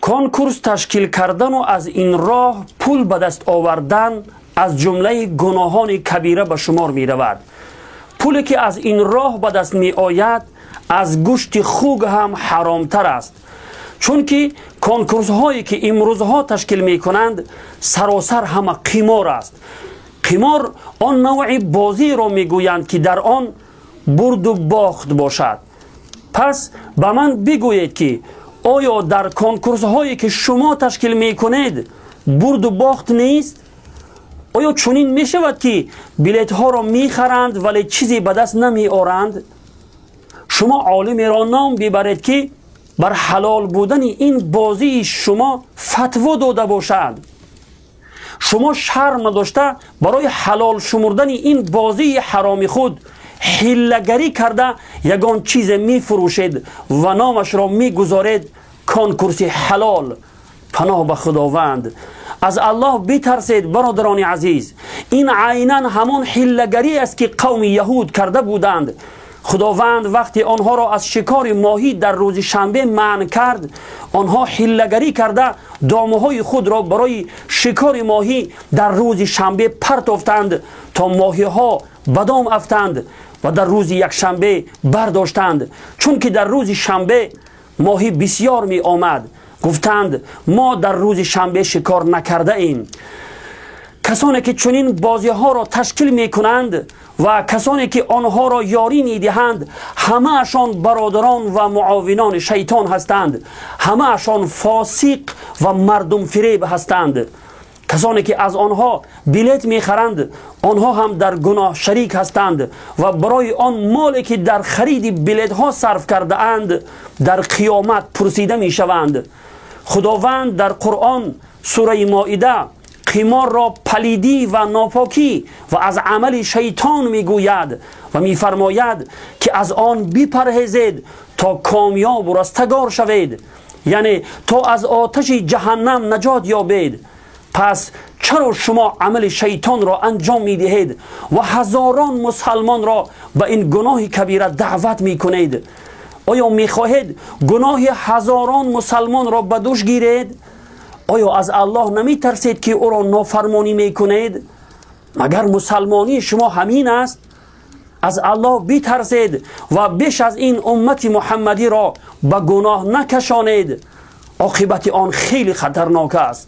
Конкурс ташкил кардану аз ин роҳ пул ба даст овардан аз ҷумлаи гуноҳони кабира ба шумор меравад. Пуле ки аз ин роҳ ба даст меояд, аз гӯшти хук ҳам ҳаромтар аст, чунки конкурсҳое ки имрӯзҳо ташкил мекунанд, саросар ҳама қимор аст. Қимор он навъи бозиро мегӯянд, ки дар он бурду бохт бошад. Пас ба ман бигӯед, ки оё дар конкурсҳое ки шумо ташкил мекунед, бурду бохт нест? Оё чунин мешавад, ки билетҳоро мехаранд, вале чизе ба даст намеоранд? Шумо олимеро ном бибаред, ки бар ҳалол будани ин бозии шумо фатво дода бошад. Шумо шарм надошта, барои ҳалол шумурдани ин бозии ҳароми худ ҳиллагарӣ карда, ягон чизе мефурӯшед ва номашро мегузоред конкурси ҳалол. Паноҳ ба Худованд! Аз Аллоҳ битарсед, бародарони азиз. Ин айнан ҳамон ҳиллагарӣ аст, ки қавми яҳуд карда буданд. Худованд вақте онҳоро аз шикори моҳӣ дар рӯзи шанбе манъ кард, онҳо ҳиллагарӣ карда, домаҳои худро барои шикори моҳӣ дар рӯзи шанбе партофтанд, то моҳиҳо ба дом афтанд ва дар рӯзи якшанбе бардоштанд, чунки дар рӯзи шанбе моҳӣ бисьёр меомад. Гуфтанд: «Мо дар рӯзи шанбе шикор накардаем». Касоне ки чунин бозиҳоро ташкил мекунанд ва касоне ки онҳоро ёрӣ медиҳанд, ҳамаашон бародарон ва муовинони шайтон ҳастанд, ҳамаашон фосиқ ва мардумфиреб ҳастанд. Касоне ки аз онҳо билет мехаранд, онҳо ҳам дар гуноҳ шарик ҳастанд ва барои он моле ки дар хариди билетҳо сарф кардаанд, дар қиёмат пурсида мешаванд. Худованд дар Қуръон, сураи Моида, қиморро палидӣ ва нопокӣ ва аз амали шайтон мегӯяд ва мефармояд, ки аз он бипарҳезед, то комёбу растагор шавед, яъне то аз оташи ҷаҳаннам наҷот ёбед. Пас чаро шумо амали шайтонро анҷом медиҳед ва ҳазорон мусалмонро ба ин гуноҳи кабира даъват мекунед? Оё мехоҳед гуноҳи ҳазорон мусалмонро ба дӯш гиред? Оё аз Аллоҳ наметарсед, ки ӯро нофармонӣ мекунед? Магар мусалмонии шумо ҳамин аст? Аз Аллоҳ битарсед ва беш аз ин уммати муҳаммадиро ба гуноҳ накашонед. Оқибати он хеле хатарнок аст.